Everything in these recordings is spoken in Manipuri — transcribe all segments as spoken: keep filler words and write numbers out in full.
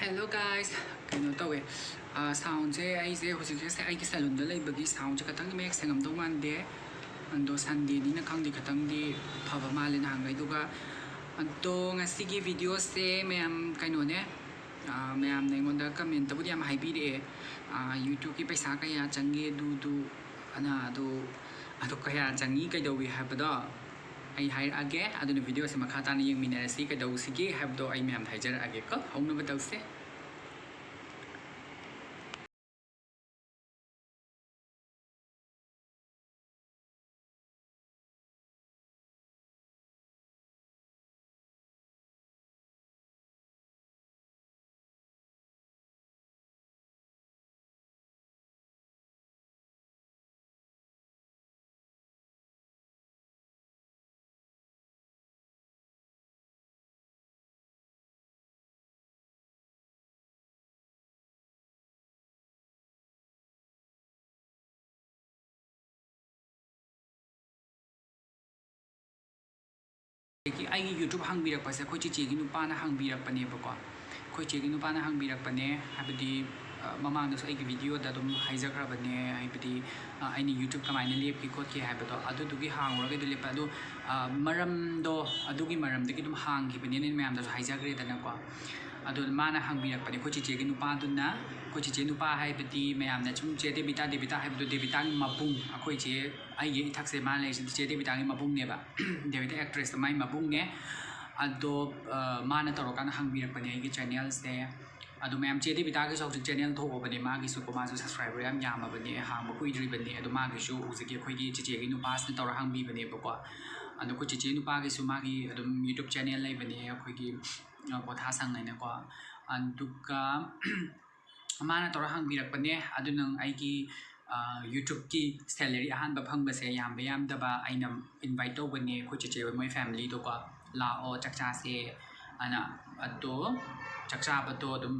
Hello guys, ꯀꯩꯅꯣ ꯇꯧꯋꯦ, soundꯁꯦ ꯑꯩꯁꯦ ꯍꯧꯖꯤꯛꯁꯦ ꯑꯩꯒꯤ salonꯗ ꯂꯩꯕꯒꯤ soundꯁꯦ ꯈꯤꯇꯪꯗꯤ ꯃꯌꯦꯛ ꯁꯦꯡꯉꯝꯗꯧ ꯃꯥꯟꯗꯦ꯫ ꯑꯗꯣ Sundayꯅꯤꯅ ꯈꯪꯗꯦ, ꯈꯤꯇꯪꯗꯤ ꯐꯕ ꯃꯥꯜꯂꯦ ꯅꯍꯥꯟꯈꯩꯗꯨꯒ꯫ ꯑꯗꯣ ꯉꯁꯤꯒꯤ videoꯁꯦ ꯃꯌꯥꯝ ꯀꯩꯅꯣꯅꯦ, ꯃꯌꯥꯝꯅ ꯑꯩꯉꯣꯟꯗ commentꯇꯕꯨꯗꯤ ꯌꯥꯝ ꯍꯥꯏꯕꯤꯔꯛꯑꯦ, YouTubeꯀꯤ ꯄꯩꯁꯥ ꯀꯌꯥ ꯆꯪꯉꯦ, ꯑꯗꯨꯗꯨ ꯑꯅ ꯑꯗꯨ ꯑꯗꯨ ꯀꯌꯥ ꯆꯪꯉꯤ, ꯀꯩꯗꯧꯏ ꯍꯥꯏꯕꯗꯣ ꯑꯩ ꯍꯥꯏꯔꯛꯑꯒꯦ꯫ ꯑꯗꯨꯅ videoꯁꯦ ꯃꯈꯥ ꯇꯥꯅ ꯌꯦꯡꯃꯤꯟꯅꯔꯁꯤ꯫ ꯀꯩꯗꯧꯁꯤꯒꯦ ꯍꯥꯏꯕꯗꯣ ꯑꯩ ꯃꯌꯥꯝꯗ ꯍꯥꯏꯖꯔꯛꯑꯒꯦꯀꯣ꯫ ꯍꯧꯅꯕ ꯇꯧꯁꯦ꯫ ꯑꯗꯒꯤ ꯑꯩꯒꯤ YouTube ꯍꯥꯡꯕꯤꯔꯛꯄꯁꯦ ꯑꯩꯈꯣꯏ ꯆꯤꯆꯦꯒꯤ ꯅꯨꯄꯥꯅ ꯍꯥꯡꯕꯤꯔꯛꯄꯅꯦꯕꯀꯣ꯫ ꯑꯩꯈꯣꯏ ꯆꯦꯒꯤ ꯅꯨꯄꯥꯅ ꯍꯥꯡꯕꯤꯔꯛꯄꯅꯦ, ꯍꯥꯏꯕꯗꯤ, ꯑ, ꯃꯃꯥꯡꯗꯁꯨ ꯑꯩꯒꯤ videoꯗ ꯑꯗꯨꯝ ꯍꯥꯏꯖꯈ꯭ꯔꯕꯅꯦ, ꯍꯥꯏꯕꯗꯤ, ꯑ, ꯑꯩꯅ YouTube ꯀꯃꯥꯏꯅ ꯂꯦꯞꯀꯦ ꯈꯣꯠꯀꯦ ꯍꯥꯏꯕꯗꯣ, ꯑꯗꯨꯗꯨꯒꯤ ꯍꯥꯡꯉꯨꯔꯒ ꯑꯗꯨ ꯂꯦꯞꯄ꯫ ꯑꯗꯨ, ꯑ, ꯃꯔꯝꯗꯣ, ꯑꯗꯨꯒꯤ ꯃꯔꯝꯗꯒꯤ ꯑꯗꯨꯝ ꯍꯥꯡꯈꯤꯕꯅꯦꯅ ꯑꯩꯅ ꯃꯌꯥꯝꯗꯁꯨ ꯍꯥꯏꯖꯈ꯭ꯔꯦꯗꯅꯀꯣ꯫ ꯑꯗꯣ ꯃꯥꯅ ꯍꯥꯡꯕꯤꯔꯛꯄꯅꯦ, ꯑꯩꯈꯣꯏ ꯆꯤꯆꯦꯒꯤ ꯅꯨꯄꯥꯗꯨꯅ꯫ ꯑꯩꯈꯣꯏ ꯆꯤꯆꯦ ꯅꯨꯄꯥ ꯍꯥꯏꯕꯗꯤ ꯃꯌꯥꯝꯅ ꯁꯨꯝ ꯆꯦ ꯗꯦꯕꯤꯇꯥ, ꯗꯦꯕꯤꯇꯥ ꯍꯥꯏꯕꯗꯣ ꯗꯦꯕꯤꯇꯥꯒꯤ ꯃꯕꯨꯡ, ꯑꯩꯈꯣꯏ ꯆꯦ, ꯑꯩꯒꯤ ꯏꯊꯛꯁꯦ ꯃꯥ ꯂꯩꯔꯤꯁꯤꯗꯤ ꯆꯦ ꯗꯦꯕꯤꯇꯥꯒꯤ ꯃꯕꯨꯡꯅꯦꯕ꯫ ꯗꯦꯕꯤꯇꯥ actressꯇꯣ ꯃꯥꯏ ꯃꯕꯨꯡꯅꯦ꯫ ꯑꯗꯣ, ꯑ, ꯃꯥꯅ ꯇꯧꯔꯀꯥꯟꯗ ꯍꯥꯡꯕꯤꯔꯛꯄꯅꯦ ꯑꯩꯒꯤ channelꯁꯦ꯫ ꯑꯗꯣ ꯃꯌꯥꯝ, ꯆꯦ ꯗꯦꯕꯤꯇꯥꯒꯤꯁꯨ ꯍꯧꯖꯤꯛ channel ꯊꯣꯛꯑꯕꯅꯦ, ꯃꯥꯒꯤꯁꯨꯀꯣ, ꯃꯥꯁꯨ subscriber ꯌꯥꯝ ꯌꯥꯝꯃꯕꯅꯦ, ꯍꯥꯡꯕ ꯀꯨꯏꯗ꯭ꯔꯤꯕꯅꯦ꯫ ꯑꯗꯣ ꯃꯥꯒꯤꯁꯨ ꯍꯧꯖꯤꯛꯀꯤ ꯑꯩꯈꯣꯏꯒꯤ ꯆꯤꯆꯦꯒꯤ ꯅꯨꯄꯥꯁꯤꯅ ꯇꯧꯔ ꯍꯥꯡꯕꯤꯕꯅꯦꯕꯀꯣ꯫ ꯑꯗꯣ ꯑꯩꯈꯣꯏ ꯆꯤꯆꯦ ꯅꯨꯄꯥꯒꯤꯁꯨ ꯃꯥꯒꯤ ꯑꯗꯨꯝ YouTube channel ꯂꯩꯕꯅꯦ, ꯑꯩꯈꯣꯏꯒꯤ, ꯑ, ꯄꯣꯊꯥ ꯁꯪ ꯍꯥꯏꯅꯀꯣ꯫ ꯑꯗꯨꯒ ꯃꯥꯅ ꯇꯧꯔ ꯍꯥꯡꯕꯤꯔꯛꯄꯅꯦ꯫ ꯑꯗꯨ ꯅꯪ ꯑꯩꯒꯤ, ꯑ, YouTubeꯀꯤ salary ꯑꯍꯥꯟꯕ ꯐꯪꯕꯁꯦ, ꯌꯥꯝꯕ ꯌꯥꯝꯗꯕ, ꯑꯩꯅ invite ꯇꯧꯕꯅꯦ ꯑꯩꯈꯣꯏ ꯆꯦꯆꯦ ꯍꯣꯏ ꯃꯣꯏ familyꯗꯣꯀꯣ, "ꯂꯥꯛꯑꯣ, ꯆꯥꯛ ꯆꯥꯁꯦ" ꯑꯅ꯫ ꯑꯗꯣ ꯆꯥꯛ ꯆꯥꯕꯗꯣ ꯑꯗꯨꯝ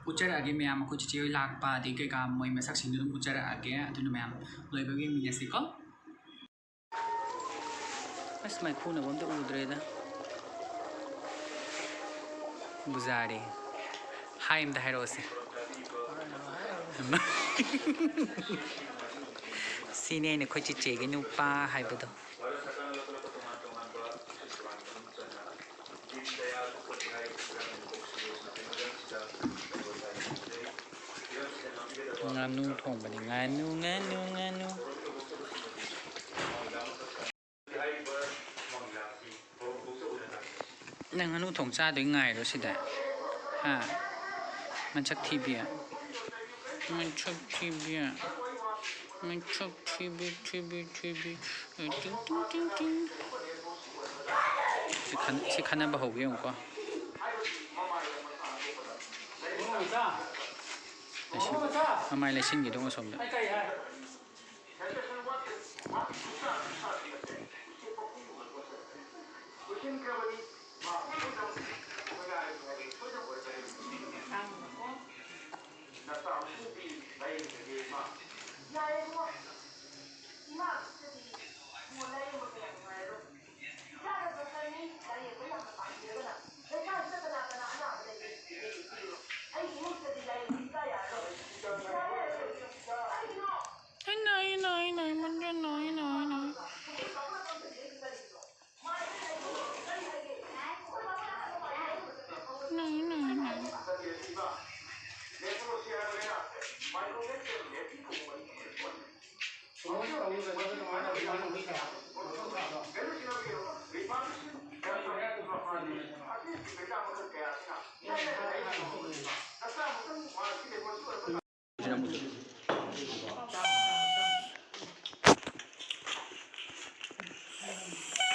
ꯎꯠꯆꯔꯛꯑꯒꯦ ꯃꯌꯥꯝ, ꯑꯩꯈꯣꯏ ꯆꯦꯆꯦ ꯍꯣꯏ ꯂꯥꯛꯄ, ꯑꯗꯩ ꯀꯩꯀꯥ ꯃꯣꯏ ꯃꯁꯛꯁꯤꯡꯗꯣ ꯑꯗꯨꯝ ꯎꯠꯆꯔꯛꯑꯒꯦ꯫ ꯑꯗꯨꯅ ꯃꯌꯥꯝ ꯂꯣꯏꯕꯒ ꯌꯦꯡꯃꯤꯟꯅꯁꯤꯀꯣ꯫ ꯑꯁ, ꯃꯩꯈꯨꯅꯕ ꯑꯝꯇ ꯎꯗ꯭ꯔꯦꯗ꯫ ꯕꯨꯖꯥꯔꯤ꯫ ꯍꯥꯏ ꯑꯝꯇ ꯍꯥꯏꯔꯛꯑꯣꯁꯦ꯫ ꯁꯤꯅꯦ ꯑꯩꯅ ꯑꯩꯈꯣꯏ ꯆꯤꯆꯦꯒꯤ ꯅꯨꯄꯥ ꯍꯥꯏꯕꯗꯣ꯫ ꯉꯥꯅꯨ ꯊꯣꯡꯕꯅꯤ꯫ ꯉꯥꯅꯨ, ꯉꯥꯅꯨ, ꯉꯥꯅꯨ꯫ ꯅꯪ ꯉꯥꯅꯨ ꯊꯣꯡ ꯆꯥꯗꯣꯏ ꯉꯥꯏꯔꯣ ꯁꯤꯗ? ꯍꯥ? ꯃꯁꯛ ꯊꯤꯕꯤ꯫ ꯃꯁꯛ ꯊꯤꯕꯤ꯫ ꯃꯁꯛ ꯊꯤꯕꯤ, ꯊꯤꯕꯤ, ꯊꯤꯕꯤ꯫ ꯇꯤꯡ, ꯇꯤꯡ, ꯇꯤꯡ, ꯇꯤꯡ꯫ ꯁꯤ ꯈꯟ-, ꯁꯤ ꯈꯟꯅꯕ ꯍꯧꯒꯦ ꯌꯦꯡꯉꯨꯀꯣ꯫ ꯂꯩꯁꯤꯟ-, ꯃꯃꯥꯏ ꯂꯩꯁꯤꯟꯒꯤꯗꯣ ꯑꯁꯣꯝꯗ꯫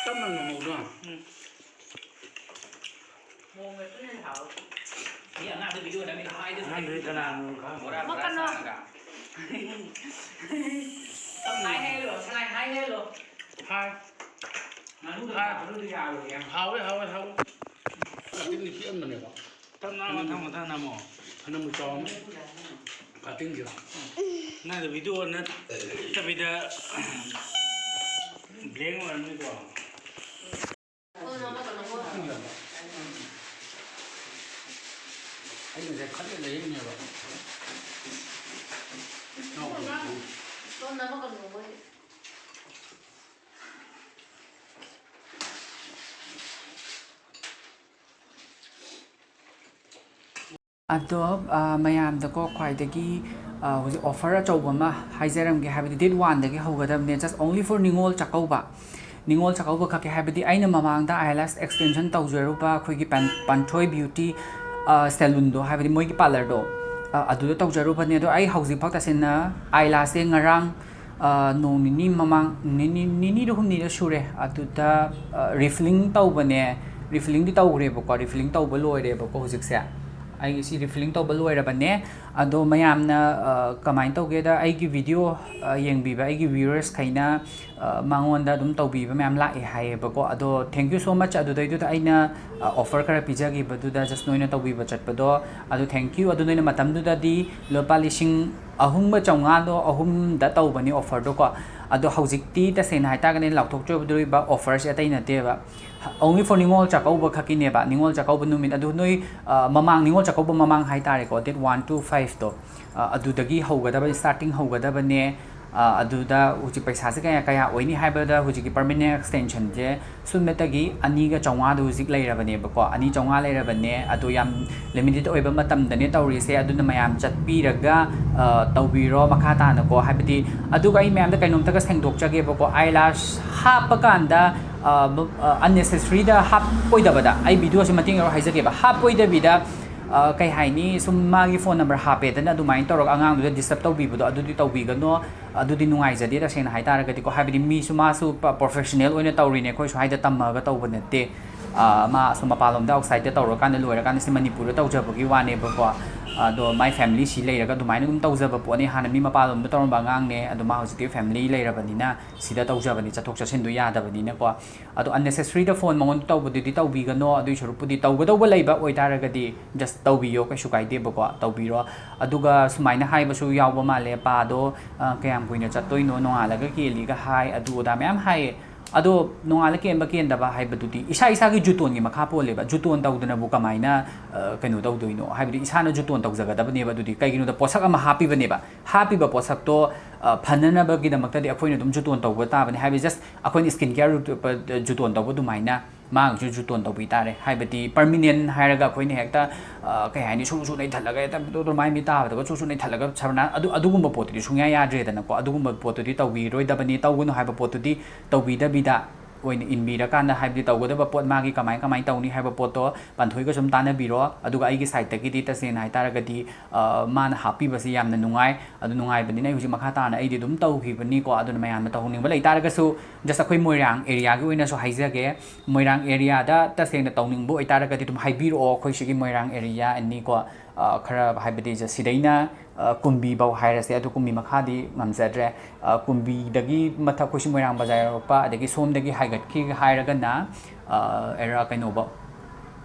ꯇꯞꯅ ꯉꯥꯡꯍꯧꯗꯣ꯫ ꯑꯉꯥꯡꯗꯨꯗꯤ ꯀꯅꯥꯅꯣ ꯈꯪꯗꯦ꯫ ꯃꯀꯟꯅꯣ꯫ ꯍꯥꯏ ꯍꯥꯏ ꯍꯥꯏ꯫ ꯍꯥꯎꯋꯦ, ꯍꯥꯎꯋꯦ, ꯍꯥꯎꯋꯦ꯫ ꯀꯥꯇꯤꯟꯗꯤ ꯄꯤꯛꯑꯝꯕꯅꯦꯕ꯫ ꯇꯞꯅ ꯅꯝꯃꯣ, ꯇꯞꯅ ꯇꯞꯅ ꯅꯝꯃꯣ꯫ ꯐꯅꯕꯨ ꯆꯥꯎꯔꯝꯅꯤ ꯀꯥꯇꯤꯟꯁꯦ꯫ ꯅꯪꯗꯤ video ꯅꯠꯇꯕꯤꯗ blank ꯑꯣꯏꯔꯝꯅꯤꯀꯣ꯫ ꯑꯩ ꯉꯁꯥꯏ ꯈꯜꯂ ꯂꯩꯔꯤꯅꯦꯕ꯫ ꯁꯣꯝꯗ ꯑꯃ ꯀꯩꯅꯣ ꯃꯣꯏ ꯑꯗꯣ ꯑ, ꯃꯌꯥꯝꯗꯀꯣ ꯈ꯭ꯋꯥꯏꯗꯒꯤ ꯑ, ꯍꯧꯖꯤꯛ offer ꯑꯆꯧꯕ ꯑꯃ ꯍꯥꯏꯖꯔꯝꯒꯦ, ꯍꯥꯏꯕꯗꯤ date one ꯗꯒꯤ ꯍꯧꯒꯗꯕꯅꯦ, just only for Ningol Chakkouba. Ningol Chakkouba ꯈꯛꯀꯤ, ꯍꯥꯏꯕꯗꯤ ꯑꯩꯅ ꯃꯃꯥꯡꯗ eyelash extension ꯇꯧꯖꯔꯨꯕ ꯑꯩꯈꯣꯏꯒꯤ ꯄꯥꯟ-, ꯄꯥꯟꯊꯣꯏ beauty, ꯑ, salon ꯗꯣ, ꯍꯥꯏꯕꯗꯤ ꯃꯣꯏꯒꯤ parlour ꯗꯣ, ꯑ, ꯑꯗꯨꯗ ꯇꯧꯖꯔꯨꯕꯅꯦ꯫ ꯑꯗꯣ ꯑꯩ ꯍꯧꯖꯤꯛꯐꯥꯎ ꯇꯁꯦꯡꯅ eyelash ꯁꯦ ꯉꯔꯥꯡ, ꯑ, ꯅꯣꯡ ꯅꯤꯅꯤ ꯃꯃꯥꯡ, ꯅꯤꯅꯤ, ꯅꯤꯅꯤꯔ ꯍꯨꯝꯅꯤꯔ ꯁꯨꯔꯦ, ꯑꯗꯨꯗ, ꯑ, refilling ꯇꯧꯕꯅꯦ꯫ Refilling ꯗꯤ ꯇꯧꯈ꯭ꯔꯦꯕꯀꯣ, refilling ꯇꯧꯕ ꯂꯣꯏꯔꯦꯕꯀꯣ ꯍꯧꯖꯤꯛꯁꯦ꯫ ꯑꯩꯒꯤ ꯁꯤ refilling ꯇꯧꯕ ꯂꯣꯏꯔꯕꯅꯦ꯫ ꯑꯗꯣ ꯃꯌꯥꯝꯅ, ꯑ, ꯀꯃꯥꯏꯅ ꯇꯧꯒꯦꯗ, ꯑꯩꯒꯤ video, ꯑ, ꯌꯦꯡꯕꯤꯕ ꯑꯩꯒꯤ viewers ꯈꯩꯅ, ꯑ, ꯃꯉꯣꯟꯗ ꯑꯗꯨꯝ ꯇꯧꯕꯤꯕ ꯃꯌꯥꯝ ꯂꯥꯛꯑꯦ ꯍꯥꯏꯌꯦꯕꯀꯣ꯫ ꯑꯗꯣ thank you so much꯫ ꯑꯗꯨꯗꯩꯗꯨꯗ ꯑꯩꯅ, ꯑ, offer ꯈꯔ ꯄꯤꯖꯈꯤꯕꯗꯨꯗ just ꯅꯣꯏꯅ ꯇꯧꯕꯤꯕ ꯆꯠꯄꯗꯣ, ꯑꯗꯨ thank you꯫ ꯑꯗꯨ ꯅꯣꯏꯅ ꯃꯇꯝꯗꯨꯗꯗꯤ ꯂꯨꯄꯥ ꯂꯤꯁꯤꯡ ꯑꯍꯨꯝꯒ ꯆꯥꯝꯃꯉꯥꯗꯣ ꯑꯍꯨꯝꯗ ꯇꯧꯕꯅꯤ offer ꯗꯣꯀꯣ꯫ ꯑꯗꯣ ꯍꯧꯖꯤꯛꯇꯤ ꯇꯁꯦꯡꯅ ꯍꯥꯏꯇꯥꯔꯒꯗꯤ ꯂꯥꯎꯊꯣꯛꯆꯗꯣꯔꯤꯕ offer ꯁꯦ ꯑꯇꯩ ꯅꯠꯇꯦꯕ, only for ꯅꯤꯉꯣꯜ ꯆꯥꯛꯀꯧꯕ ꯈꯛꯀꯤꯅꯦꯕ꯫ ꯅꯤꯉꯣꯜ ꯆꯥꯛꯀꯧꯕ ꯅꯨꯃꯤꯠ ꯑꯗꯨ ꯅꯣꯏ, ꯑ, ꯃꯃꯥꯡ ꯅꯤꯉꯣꯜ ꯆꯥꯛꯀꯧꯕ ꯃꯃꯥꯡ ꯍꯥꯏꯇꯥꯔꯦꯀꯣ, date one to five ꯇꯣ, ꯑ, ꯑꯗꯨꯗꯒꯤ ꯍꯧꯒꯗꯕ, starting ꯍꯧꯒꯗꯕꯅꯦ꯫ ꯑ, ꯑꯗꯨꯗ ꯍꯧꯖꯤꯛ ꯄꯩꯁꯥꯁꯦ ꯀꯌꯥ, ꯀꯌꯥ ꯑꯣꯏꯅꯤ ꯍꯥꯏꯕꯗ, ꯍꯧꯖꯤꯛꯀꯤ permanent extension ꯁꯦ ꯁꯨꯞꯅꯇꯒꯤ ꯑꯅꯤꯒ ꯆꯥꯝꯃꯉꯥꯗꯣ ꯍꯧꯖꯤꯛ ꯂꯩꯔꯕꯅꯦꯕꯀꯣ, ꯑꯅꯤ ꯆꯥꯝꯃꯉꯥ ꯂꯩꯔꯕꯅꯦ꯫ ꯑꯗꯣ ꯌꯥꯝ limited ꯑꯣꯏꯕ ꯃꯇꯝꯗꯅꯦ ꯇꯧꯔꯤꯁꯦ, ꯑꯗꯨꯅ ꯃꯌꯥꯝ ꯆꯠꯄꯤꯔꯒ, ꯑ, ꯇꯧꯕꯤꯔꯣ ꯃꯈꯥ ꯇꯥꯅꯀꯣ꯫ ꯍꯥꯏꯕꯗꯤ, ꯑꯗꯨꯒ ꯑꯩ ꯃꯌꯥꯝꯗ ꯀꯩꯅꯣꯝꯇꯒ ꯁꯦꯡꯗꯣꯛꯆꯒꯦꯕꯀꯣ, eyelash ꯍꯥꯞꯄ ꯀꯥꯟꯗ, ꯑ, ꯕ-, ꯑ, unnecessary ꯗ ꯍꯥꯞꯄꯣꯏꯗꯕꯗ, ꯑꯩ video ꯁꯦ ꯃꯇꯦꯡ ꯌꯥꯎꯔ ꯍꯥꯏꯖꯒꯦꯕ, ꯍꯥꯞꯄꯣꯏꯗꯕꯤꯗ, ꯑ, ꯀꯩ ꯍꯥꯏꯅꯤ, ꯁꯨꯝ ꯃꯥꯒꯤ phone number ꯍꯥꯞꯄꯦꯗꯅ ꯑꯗꯨꯃꯥꯏꯅ ꯇꯧꯔꯒ ꯑꯉꯥꯡꯗꯨꯗ disturb ꯇꯧꯕꯤꯕꯗꯣ, ꯑꯗꯨꯗꯤ ꯇꯧꯕꯤꯒꯅꯣ꯫ ꯑꯗꯨꯗꯤ ꯅꯨꯡꯉꯥꯏꯖꯗꯦ ꯇꯁꯦꯡꯅ ꯍꯥꯏꯇꯥꯔꯒꯗꯤꯀꯣ, ꯍꯥꯏꯕꯗꯤ ꯃꯤꯁꯨ, ꯃꯥꯁꯨ ꯄ-, professional ꯑꯣꯏꯅ ꯇꯧꯔꯤꯅꯦ, ꯑꯩꯈꯣꯏ ꯁ꯭ꯋꯥꯏꯗ ꯇꯝꯃꯒ ꯇꯧꯕ ꯅꯠꯇꯦ꯫ ꯑ, ꯃꯥ ꯑꯁꯣꯝ ꯃꯄꯥꯟꯂꯣꯝꯗ outside ꯇ ꯇꯧꯔꯀꯥꯟꯗ ꯂꯣꯏꯔꯀꯥꯟꯗ ꯁꯤ ꯃꯅꯤꯄꯨꯔꯗ ꯇꯧꯖꯕꯒꯤ ꯋꯥꯅꯦꯕꯀꯣ꯫ ꯑꯗꯣ my family ꯁꯤ ꯂꯩꯔꯒ ꯑꯗꯨꯃꯥꯏꯅ ꯑꯗꯨꯝ ꯇꯧꯖꯕ ꯄꯣꯠꯅꯤ꯫ ꯍꯥꯟꯅ ꯃꯤ ꯃꯄꯥꯟꯂꯣꯝꯗ ꯇꯧꯔꯝꯕ ꯑꯉꯥꯡꯅꯦ, ꯑꯗꯣ ꯃꯥ ꯍꯧꯖꯤꯛꯇꯤ family ꯂꯩꯔꯕꯅꯤꯅ ꯁꯤꯗ ꯇꯧꯖꯕꯅꯤ, ꯆꯠꯊꯣꯛ ꯆꯠꯁꯤꯟꯗꯣ ꯌꯥꯗꯕꯅꯤꯅꯀꯣ꯫ ꯑꯗꯣ unnecessary ꯗ phone ꯃꯉꯣꯟꯗ ꯇꯧꯕꯗꯨꯗꯤ ꯇꯧꯕꯤꯒꯅꯣ, ꯑꯗꯨꯒꯤ ꯁꯔꯨꯛꯄꯨꯗꯤ ꯇꯧꯒꯗꯧꯕ ꯂꯩꯕ ꯑꯣꯏꯇꯥꯔꯒꯗꯤ just ꯇꯧꯕꯤꯌꯣ, ꯀꯩꯁꯨ ꯀꯥꯏꯗꯦꯕꯀꯣ, ꯇꯧꯕꯤꯔꯣ꯫ ꯑꯗꯨꯒ ꯁꯨꯃꯥꯏꯅ ꯍꯥꯏꯕꯁꯨ ꯌꯥꯎꯕ ꯃꯥꯜꯂꯦ, ꯄꯥꯗꯣ, ꯑ, ꯀꯌꯥꯝ ꯀꯨꯏꯅ ꯆꯠꯇꯣꯏꯅꯣ, ꯅꯣꯡꯉꯥꯜꯂꯒ ꯀꯦꯜꯂꯤꯒ ꯍꯥꯏ, ꯑꯗꯨ ꯑꯗꯥ ꯃꯌꯥꯝ ꯍꯥꯏꯌꯦ꯫ ꯑꯗꯣ ꯅꯣꯡꯉꯥꯜꯂ ꯀꯦꯟꯕ ꯀꯦꯟꯗꯕ ꯍꯥꯏꯕꯗꯨꯗꯤ ꯏꯁꯥ ꯏꯁꯥꯒꯤ ꯖꯨꯇꯣꯟꯒꯤ ꯃꯈꯥ ꯄꯣꯜꯂꯦꯕ꯫ ꯖꯨꯇꯣꯟ ꯇꯧꯗꯅꯕꯨ ꯀꯃꯥꯏꯅ, ꯑ, ꯀꯩꯅꯣ ꯇꯧꯗꯣꯏꯅꯣ? ꯍꯥꯏꯕꯗꯤ ꯏꯁꯥꯅ ꯖꯨꯇꯣꯟ ꯇꯧꯖꯒꯗꯕꯅꯦꯕ꯫ ꯑꯗꯨꯗꯤ ꯀꯩꯒꯤꯅꯣꯗ ꯄꯣꯠꯁꯛ ꯑꯃ ꯍꯥꯞꯄꯤꯕꯅꯦꯕ꯫ ꯍꯥꯞꯄꯤꯕ ꯄꯣꯠꯁꯛꯇꯣ, ꯑ, ꯐꯅꯅꯕꯒꯤꯗꯃꯛꯇꯗꯤ ꯑꯩꯈꯣꯏꯅ ꯑꯗꯨꯝ ꯖꯨꯇꯣꯟ ꯇꯧꯕ ꯇꯥꯕꯅꯤ꯫ ꯍꯥꯏꯕꯗꯤ just ꯑꯩꯈꯣꯏꯅ skin care ꯔꯨ-, ꯄ-, ꯖꯨꯇꯣꯟ ꯇꯧꯕ ꯑꯗꯨꯃꯥꯏꯅ ꯃꯥꯒꯤꯁꯨ ꯖꯨꯇꯣꯟ ꯇꯧꯕꯤ ꯇꯥꯔꯦ꯫ ꯍꯥꯏꯕꯗꯤ permanent ꯍꯥꯏꯔꯒ ꯑꯩꯈꯣꯏꯅ ꯍꯦꯛꯇ, ꯑ, ꯀꯩ ꯍꯥꯏꯅꯤ, ꯁꯨꯔꯨ ꯁꯨꯔꯨ ꯅꯩꯊꯠꯂꯒ ꯍꯦꯛꯇ ꯃꯥꯏ ꯃꯤꯠ ꯇꯥꯕꯗꯒ ꯁꯨꯔꯨ ꯁꯨꯔꯨ ꯅꯩꯊꯠꯂꯒ ꯁꯔꯅꯥ-, ꯑꯗꯨ, ꯑꯗꯨꯒꯨꯝꯕ ꯄꯣꯠꯇꯨꯗꯤ ꯁꯨꯡꯌꯥ ꯌꯥꯗ꯭ꯔꯦꯗꯅꯀꯣ꯫ ꯑꯗꯨꯒꯨꯝꯕ ꯄꯣꯠꯇꯨꯗꯤ ꯇꯧꯕꯤꯔꯣꯏꯗꯕꯅꯤ꯫ ꯇꯧꯒꯅꯨ ꯍꯥꯏꯕ ꯄꯣꯠꯇꯨꯗꯤ ꯇꯧꯕꯤꯗꯕꯤꯗ ꯑꯣꯏꯅ ꯏꯟꯕꯤꯔꯀꯥꯟꯗ, ꯍꯥꯏꯕꯗꯤ ꯇꯧꯒꯗꯕ ꯄꯣꯠ ꯃꯥꯒꯤ ꯀꯃꯥꯏ ꯀꯃꯥꯏꯅ ꯇꯧꯅꯤ ꯍꯥꯏꯕ ꯄꯣꯠꯇꯣ ꯄꯥꯟꯊꯣꯏꯒ ꯁꯨꯝ ꯇꯥꯟꯅꯕꯤꯔꯣ꯫ ꯑꯗꯨꯒ ꯑꯩꯒꯤ side ꯇꯒꯤꯗꯤ ꯇꯁꯦꯡꯅ ꯍꯥꯏꯇꯥꯔꯒꯗꯤ, ꯑ, ꯃꯥꯅ ꯍꯥꯞꯄꯤꯕꯁꯤ ꯌꯥꯝꯅ ꯅꯨꯡꯉꯥꯏ꯫ ꯑꯗꯨ ꯅꯨꯡꯉꯥꯏꯕꯅꯤꯅ ꯑꯩ ꯍꯧꯖꯤꯛ ꯃꯈꯥ ꯇꯥꯅ ꯑꯩꯗꯤ ꯑꯗꯨꯝ ꯇꯧꯈꯤꯕꯅꯤꯀꯣ꯫ ꯑꯗꯨꯅ ꯃꯌꯥꯝꯅ ꯇꯧꯍꯟꯅꯤꯡꯕ ꯂꯩꯇꯥꯔꯒꯁꯨ, just ꯑꯩꯈꯣꯏ ꯃꯣꯏꯔꯥꯡ area ꯒꯤ ꯑꯣꯏꯅꯁꯨ ꯍꯥꯏꯖꯒꯦ, ꯃꯣꯏꯔꯥꯡ area ꯗ ꯇꯁꯦꯡꯅ ꯇꯧꯅꯤꯡꯕ ꯑꯣꯏꯇꯥꯔꯒꯗꯤ ꯑꯗꯨꯝ ꯍꯥꯏꯕꯤꯔꯛꯑꯣ꯫ ꯑꯩꯈꯣꯏ ꯁꯤꯒꯤ ꯃꯣꯏꯔꯥꯡ area ꯑꯅꯤꯀꯣ, ꯑ, ꯈꯔ ꯍꯥꯏꯕꯗꯤ just ꯁꯤꯗꯩꯅ, ꯑ, ꯀꯨꯝꯕꯤꯐꯧ ꯍꯥꯏꯔꯁꯦ, ꯑꯗꯨ ꯀꯨꯝꯕꯤ ꯃꯈꯥꯗꯤ ꯉꯝꯖꯗ꯭ꯔꯦ꯫ ꯑ, ꯀꯨꯝꯕꯤꯗꯒꯤ ꯃꯊꯛ ꯑꯩꯈꯣꯏ ꯁꯤ ꯃꯣꯏꯔꯥꯡ ꯕꯖꯥꯔ ꯌꯧꯔꯛꯄ, ꯑꯗꯒꯤ ꯁꯣꯝꯗꯒꯤ ꯍꯥꯏꯒꯠꯈꯤ ꯍꯥꯏꯔꯒꯅ, ꯑ, ꯑꯦꯔꯥ ꯀꯩꯅꯣꯐꯧ,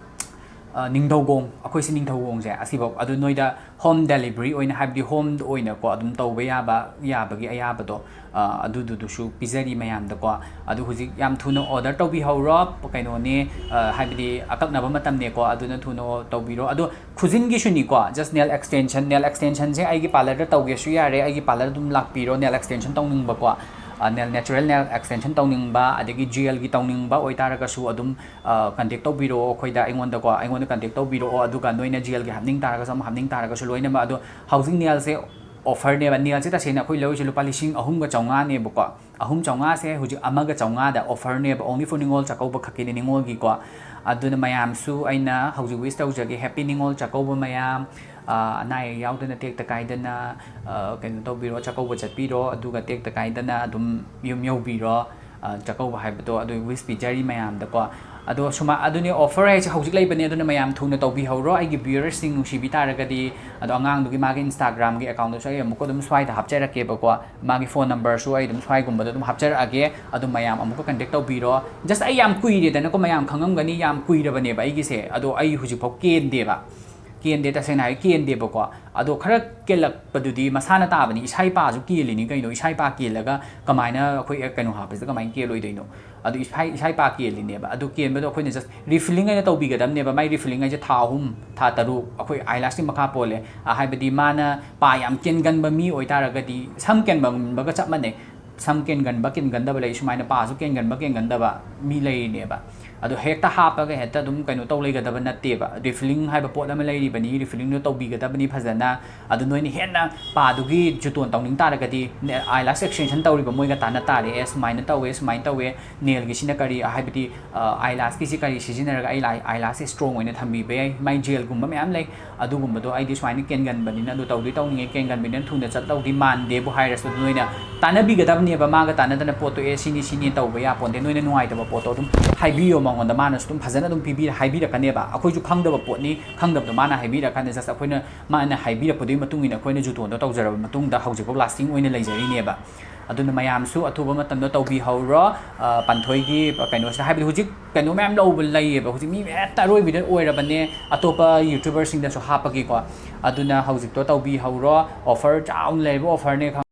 ꯑ, ꯅꯤꯡꯊꯧꯒꯣꯡ, ꯑꯩꯈꯣꯏ ꯁꯤ ꯅꯤꯡꯊꯧꯒꯣꯡꯁꯦ ꯑꯁꯤꯐꯧ, ꯑꯗꯨ ꯅꯣꯏꯗ home delivery ꯑꯣꯏꯅ, ꯍꯥꯏꯕꯗꯤ home ꯑꯣꯏꯅꯀꯣ ꯑꯗꯨꯝ ꯇꯧꯕ ꯌꯥꯕ, ꯌꯥꯕꯒꯤ ꯑꯌꯥꯕꯗꯣ, ꯑ, ꯑꯗꯨꯗꯨꯗꯨꯁꯨ ꯄꯤꯖꯔꯤ ꯃꯌꯥꯝꯗꯀꯣ꯫ ꯑꯗꯨ ꯍꯧꯖꯤꯛ ꯌꯥꯝ ꯊꯨꯅ order ꯇꯧꯕꯤꯍꯧꯔꯣ, ꯀꯩꯅꯣꯅꯦ, ꯑ, ꯍꯥꯏꯕꯗꯤ ꯑꯀꯛꯅꯕ ꯃꯇꯝꯅꯦꯀꯣ, ꯑꯗꯨꯅ ꯊꯨꯅ ꯇꯧꯕꯤꯔꯣ꯫ ꯑꯗꯣ ꯈꯨꯖꯤꯟꯒꯤꯁꯨꯅꯤꯀꯣ, just nail extension, nail extension ꯁꯦ ꯑꯩꯒꯤ parlour ꯗ ꯇꯧꯒꯦꯁꯨ ꯌꯥꯔꯦ, ꯑꯩꯒꯤ parlour ꯗ ꯑꯗꯨꯝ ꯂꯥꯛꯄꯤꯔꯣ꯫ Nail extension ꯇꯧꯅꯤꯡꯕꯀꯣ, ꯑ, nail, natural nail extension ꯇꯧꯅꯤꯡꯕ, ꯑꯗꯒꯤ gel ꯒꯤ ꯇꯧꯅꯤꯡꯕ ꯑꯣꯏꯇꯥꯔꯒꯁꯨ ꯑꯗꯨꯝ, ꯑ, contact ꯇꯧꯕꯤꯔꯛꯑꯣ ꯑꯩꯈꯣꯏꯗ, ꯑꯩꯉꯣꯟꯗꯀꯣ, ꯑꯩꯉꯣꯟꯗ contact ꯇꯧꯕꯤꯔꯛꯑꯣ꯫ ꯑꯗꯨꯒ ꯅꯣꯏꯅ gel ꯒꯤ ꯍꯥꯞꯅꯤꯡ ꯇꯥꯔꯒꯁꯨ, ꯑꯃ ꯍꯥꯞꯅꯤꯡ ꯇꯥꯔꯒꯁꯨ ꯂꯣꯏꯅꯃꯛ꯫ ꯑꯗꯣ ꯍꯧꯖꯤꯛ nail ꯁꯦ offer ꯅꯦꯕ꯫ Nail ꯁꯦ ꯇꯁꯦꯡꯅ ꯑꯩꯈꯣꯏ ꯂꯧꯔꯤꯁꯦ ꯂꯨꯄꯥ ꯂꯤꯁꯤꯡ ꯑꯍꯨꯝꯒ ꯆꯥꯝꯃꯉꯥꯅꯦꯕꯀꯣ꯫ ꯑꯍꯨꯝ ꯆꯥꯝꯃꯉꯥꯁꯦ ꯍꯧꯖꯤꯛ ꯑꯃꯒ ꯆꯥꯝꯃꯉꯥꯗ offer ꯅꯦꯕ, only for ꯅꯤꯉꯣꯜ ꯆꯥꯛꯀꯧꯕ ꯈꯛꯀꯤꯅꯦ, ꯅꯤꯉꯣꯜꯒꯤꯀꯣ꯫ ꯑꯗꯨꯅ ꯃꯌꯥꯝꯁꯨ ꯑꯩꯅ ꯍꯧꯖꯤꯛ wish ꯇꯧꯖꯒꯦ, happy ꯅꯤꯉꯣꯜ ꯆꯥꯛꯀꯧꯕ ꯃꯌꯥꯝ, ꯑ, ꯑꯅꯥ ꯑꯌꯦꯛ ꯌꯥꯎꯗꯅ ꯇꯦꯛꯇ ꯀꯥꯏꯗꯅ, ꯑ, ꯀꯩꯅꯣ ꯇꯧꯕꯤꯔꯣ, ꯆꯥꯛꯀꯧꯕ ꯆꯠꯄꯤꯔꯣ, ꯑꯗꯨꯒ ꯇꯦꯛꯇ ꯀꯥꯏꯗꯅ ꯑꯗꯨꯝ ꯌꯨꯝ ꯌꯧꯕꯤꯔꯣ꯫ ꯑ, ꯆꯥꯛꯀꯧꯕ ꯍꯥꯏꯕꯗꯣ ꯑꯗꯨ wish ꯄꯤꯖꯔꯤ ꯃꯌꯥꯝꯗꯀꯣ꯫ ꯑꯗꯣ ꯁꯨꯃꯥꯏ, ꯑꯗꯨꯅꯦ offer ꯍꯥꯏꯁꯦ ꯍꯧꯖꯤꯛ ꯂꯩꯕꯅꯦ, ꯑꯗꯨꯅ ꯃꯌꯥꯝ ꯊꯨꯅ ꯇꯧꯕꯤꯍꯧꯔꯣ꯫ ꯑꯩꯒꯤ viewer ꯁꯤꯡ ꯅꯨꯡꯁꯤꯕꯤ ꯇꯥꯔꯒꯗꯤ, ꯑꯗꯣ ꯑꯉꯥꯡꯗꯨꯒꯤ ꯃꯥꯒꯤ Instagram ꯒꯤ account ꯗꯁꯨ ꯑꯩ ꯑꯃꯨꯛꯀ ꯑꯗꯨꯝ ꯁ꯭ꯋꯥꯏꯗ ꯍꯥꯞꯆꯔꯛꯀꯦꯕꯀꯣ, ꯃꯥꯒꯤ phone number ꯁꯨ ꯑꯩ ꯑꯗꯨꯝ ꯁ꯭ꯋꯥꯏꯒꯨꯝꯕꯗ ꯑꯗꯨꯝ ꯍꯥꯞꯆꯔꯛꯑꯒꯦ, ꯑꯗꯨꯝ ꯃꯌꯥꯝ ꯑꯃꯨꯛꯀ contact ꯇꯧꯕꯤꯔꯣ꯫ Just ꯑꯩ ꯌꯥꯝ ꯀꯨꯏꯔꯦꯗꯅꯀꯣ, ꯃꯌꯥꯝ ꯈꯪꯉꯝꯒꯅꯤ, ꯌꯥꯝ ꯀꯨꯏꯔꯕꯅꯦꯕ ꯑꯩꯒꯤꯁꯦ, ꯑꯗꯣ ꯑꯩ ꯍꯧꯖꯤꯛꯐꯥꯎ ꯀꯦꯟꯗꯦꯕ꯫ ꯀꯦꯟꯗꯦ, ꯇꯁꯦꯡꯅ ꯍꯥꯏꯔꯗꯤ ꯀꯦꯟꯗꯦꯕꯀꯣ꯫ ꯑꯗꯣ ꯈꯔ ꯀꯦꯜꯂꯛꯄꯗꯨꯗꯤ ꯃꯁꯥꯅ ꯇꯥꯕꯅꯤ꯫ ꯏꯁꯥ ꯏꯄꯥꯁꯨ ꯀꯦꯜꯂꯤꯅꯤ ꯀꯩꯅꯣ꯫ ꯏꯁꯥ ꯏꯄꯥ ꯀꯦꯜꯂꯒ ꯀꯃꯥꯏꯅ ꯑꯩꯈꯣꯏ ꯀꯩꯅꯣ ꯍꯥꯞꯄꯁꯤꯗ ꯀꯃꯥꯏꯅ ꯀꯦꯜꯂꯣꯏꯗꯣꯏꯅꯣ? ꯑꯗꯨ ꯏꯁꯥ, ꯏꯁꯥ ꯏꯄꯥ ꯀꯦꯜꯂꯤꯅꯦꯕ꯫ ꯑꯗꯨ ꯀꯦꯟꯕꯗꯣ ꯑꯩꯈꯣꯏꯅ just refilling ꯑꯣꯏꯅ ꯇꯧꯕꯤꯒꯗꯕꯅꯦꯕ꯫ ꯃꯥꯏ refilling ꯍꯥꯏꯁꯦ ꯊꯥ ꯑꯍꯨꯝ, ꯊꯥ ꯇꯔꯨꯛ, ꯑꯩꯈꯣꯏ eyelash ꯀꯤ ꯃꯈꯥ ꯄꯣꯜꯂꯦ꯫ ꯑ, ꯍꯥꯏꯕꯗꯤ ꯃꯥꯅ ꯄꯥ ꯌꯥꯝ ꯀꯦꯟꯒꯟꯕ ꯃꯤ ꯑꯣꯏꯇꯥꯔꯒꯗꯤ, ꯁꯝ ꯀꯦꯟꯒꯟꯕꯒ ꯆꯞ ꯃꯥꯟꯅꯩ꯫ ꯁꯝ ꯀꯦꯟꯒꯟꯕ ꯀꯦꯟꯒꯟꯗꯕ ꯂꯩ, ꯁꯨꯃꯥꯏꯅ ꯄꯥꯁꯨ ꯀꯦꯟꯒꯟꯕ ꯀꯦꯟꯒꯟꯗꯕ ꯃꯤ ꯂꯩꯔꯤꯅꯦꯕ꯫ ꯑꯗꯣ ꯍꯦꯛꯇ ꯍꯥꯞꯄꯒ ꯍꯦꯛꯇ ꯑꯗꯨꯝ ꯀꯩꯅꯣ ꯇꯧ ꯂꯩꯒꯗꯕ ꯅꯠꯇꯦꯕ꯫ Refilling ꯍꯥꯏꯕ ꯄꯣꯠ ꯑꯃ ꯂꯩꯔꯤꯕꯅꯤ, refilling ꯗꯣ ꯇꯧꯕꯤꯒꯗꯕꯅꯤ ꯐꯖꯅ꯫ ꯑꯗꯨ ꯅꯣꯏꯅ ꯍꯦꯟꯅ ꯄꯥꯗꯨꯒꯤ ꯖꯨꯇꯣꯟ ꯇꯧꯅꯤꯡ ꯇꯥꯔꯒꯗꯤ, ꯅꯦ-, eyelash extension ꯇꯧꯔꯤꯕ ꯃꯣꯏꯒ ꯇꯥꯟꯅ ꯇꯥꯔꯦ꯫ "ꯑꯦ, ꯁꯨꯃꯥꯏꯅ ꯇꯧꯋꯦ, ꯁꯨꯃꯥꯏꯅ ꯇꯧꯋꯦ, nail ꯒꯤꯁꯤꯅ ꯀꯔꯤ, ꯍꯥꯏꯕꯗꯤ, ꯑ, eyelash ꯀꯤꯁꯤ ꯀꯔꯤ ꯁꯤꯖꯤꯟꯅꯔꯒ ꯑꯩ ꯂꯥꯏ-, eyelash ꯁꯦ strong ꯑꯣꯏꯅ ꯊꯝꯕꯤꯕ ꯌꯥꯏ?" ꯃꯥꯏ gel ꯒꯨꯝꯕ ꯃꯌꯥꯝ ꯂꯩ꯫ ꯑꯗꯨꯒꯨꯝꯕꯗꯣ ꯑꯩꯗꯤ ꯁꯨꯃꯥꯏꯅ ꯀꯦꯟꯒꯟꯕꯅꯤꯅ ꯑꯗꯨ ꯇꯧꯗꯤ ꯇꯧꯅꯤꯡꯉꯦ, ꯀꯦꯟꯒꯟꯕꯅꯤꯅ ꯊꯨꯅ ꯆꯠꯇꯧꯗꯤ ꯃꯥꯟꯗꯦꯕꯨ ꯍꯥꯏꯔꯁꯨ, ꯑꯗꯨ ꯅꯣꯏꯅ ꯇꯥꯟꯅꯕꯤꯒꯗꯕꯅꯦꯕ꯫ ꯃꯥꯒ ꯇꯥꯟꯅꯗꯅ ꯄꯣꯠꯇꯣ, "ꯑꯦ, ꯁꯤꯅꯤ, ꯁꯤꯅꯤ" ꯇꯧꯕ ꯌꯥ ꯄꯣꯟꯇꯦ꯫ ꯅꯣꯏꯅ ꯅꯨꯡꯉꯥꯏꯇꯕ ꯄꯣꯠꯇꯣ ꯑꯗꯨꯝ ꯍꯥꯏꯕꯤꯌꯣ ꯃꯉꯣꯟꯗ, ꯃꯥꯅꯁꯨ ꯑꯗꯨꯝ ꯐꯖꯅ ꯑꯗꯨꯝ ꯄꯤꯕꯤꯔ-, ꯍꯥꯏꯕꯤꯔꯛꯀꯅꯦꯕ꯫ ꯑꯩꯈꯣꯏꯁꯨ ꯈꯪꯗꯕ ꯄꯣꯠꯅꯤ, ꯈꯪꯗꯕꯗꯣ ꯃꯥꯅ ꯍꯥꯏꯕꯤꯔꯀꯥꯟꯗ just ꯑꯩꯈꯣꯏꯅ, ꯃꯥꯅ ꯍꯥꯏꯕꯤꯔꯛꯄꯗꯨꯒꯤ ꯃꯇꯨꯡ ꯏꯟꯅ ꯑꯩꯈꯣꯏꯅ ꯖꯨꯇꯣꯟꯗꯣ ꯇꯧꯖꯔꯕ ꯃꯇꯨꯡꯗ ꯍꯧꯖꯤꯛꯐꯥꯎ lasting ꯑꯣꯏꯅ ꯂꯩꯖꯔꯤꯅꯦꯕ꯫ ꯑꯗꯨꯅ ꯃꯌꯥꯝꯁꯨ ꯑꯊꯨꯕ ꯃꯇꯝꯗ ꯇꯧꯕꯤꯍꯧꯔꯣ꯫ ꯑ, ꯄꯥꯟꯊꯣꯏꯒꯤ ꯀꯩꯅꯣꯁꯤꯗ, ꯍꯥꯏꯕꯗꯤ ꯍꯧꯖꯤꯛ ꯀꯩꯅꯣ ꯃꯌꯥꯝ ꯂꯧꯕ ꯂꯩꯌꯦꯕ, ꯍꯧꯖꯤꯛ ꯃꯤ ꯍꯦꯛꯇ ꯑꯔꯣꯏꯕꯤꯗ ꯑꯣꯏꯔꯕꯅꯦ, ꯑꯇꯣꯞꯄ YouTuber ꯁꯤꯡꯗꯁꯨ ꯍꯥꯞꯄꯒꯦꯀꯣ꯫ ꯑꯗꯨꯅ ꯍꯧꯖꯤꯛꯇꯣ ꯇꯧꯕꯤꯍꯧꯔꯣ, offer ꯆꯥꯎꯅ ꯂꯩꯔꯤꯕ offer ꯅꯦ꯫